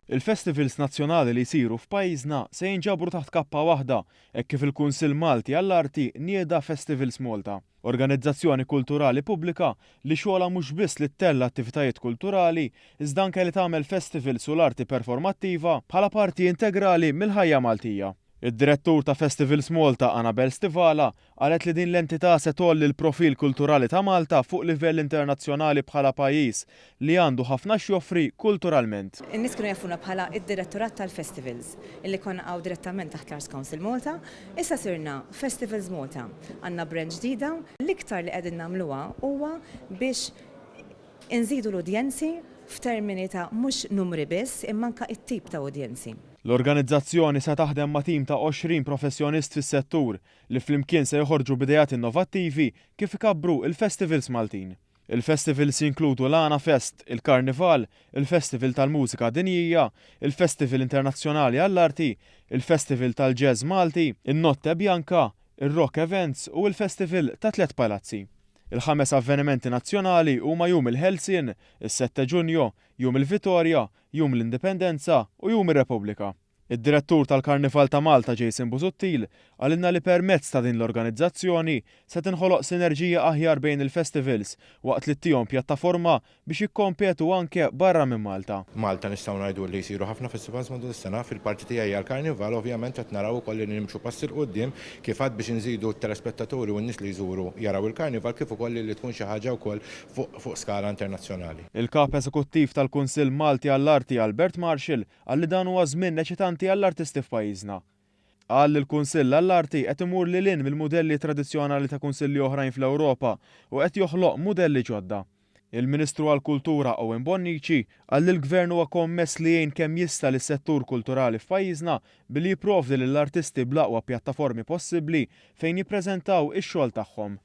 Il-festivals nazzjonali li jsiru f'pajjiżna se jinġabru taħt kappa waħda hekk kif il-Kunsill Malti għall-Arti nieda Festivals Malta, organizzazzjoni kulturali pubblika li xogħolha mhux biss li ttella' attivitajiet kulturali iżda anke li tagħmel festivals u l-arti performattiva bħala parti integrali mill-ħajja Maltija. Id-Direttur ta' Festivals Malta Anabel Stivala qalet li din l-entità se tgħolli l-profil kulturali ta' Malta fuq livell internazzjonali bħala pajjiż li għandu ħafna x'joffri kulturalment. In-nies kienu jafuna bħala id-Direttorat tal-Festivals, illi konna naqgħu direttament taħt l-Arts Council Malta, issa sirna Festivals Malta. Għandna branch ġdida. L-iktar li qegħdin nagħmluha huwa biex inżidu l-udjenzi f'termini ta' mhux numri biss imma anke t-tip ta' udjenzi. L-organizzazzjoni se taħdem ma' tim ta' 20 professjonist fis-settur li flimkien se joħorġu b'ideat innovattivi kif ikabbru l-festivals Maltin. Il-festivals jinkludu l-Għana Fest, il-Karnival, il-Festival tal-Mużika Dinjija, il-Festival Internazzjonali għall-Arti, il-Festival tal-Jazz Malti, in-Notte Bianca, ir-Rock Events u l-Festival ta' Tliet Palazzi. Il-ħames avvenimenti nazzjonali huma Jum il-Ħelsien, is-Sette Giugno, Jum il-Vitorja, Jum l-Indipendenza u Jum ir-Repubblika. Id-Direttur tal-Karnival ta' Malta Jason Busuttil qalilna li permezz ta' din l-organizzazzjoni se tinħoloq sinerġija aħjar bejn il-festivals waqt li ttihom pjattaforma biex jikkompetu anke barra minn Malta. Malta nistgħu ngħidu li jsiru ħafna festivals matul is-sena. Fil-parti tiegħi għall-Karnival ovvjament qed naraw ukoll li nimxu pass 'il quddiem kif għad biex inżidu t-telespettaturi u n-nies li jżuru jaraw il-Karnival kif ukoll li tkun xi ħaġa wkoll fuq skala internazzjonali. Il-Kap Eżekuttiv tal-Kunsill Malti għall-Arti Albert Marshall qal li dan huwa żmien eċitanti għall-artisti f'pajjiżna. Qal li l-Kunsill għall-Arti qed imur lil hinn mill-mudelli tradizzjonali ta' kunsilli oħrajn fl-Ewropa u qed joħloq mudelli ġodda. Il-Ministru għall-Kultura Owen Bonnici qal li l-Gvern huwa kommess li jgħin kemm jista' lis-settur kulturali f'pajjiżna billi jipprovdi lill-artisti bl-aqwa pjattaformi possibbli fejn jippreżentaw ix-xogħol tagħhom.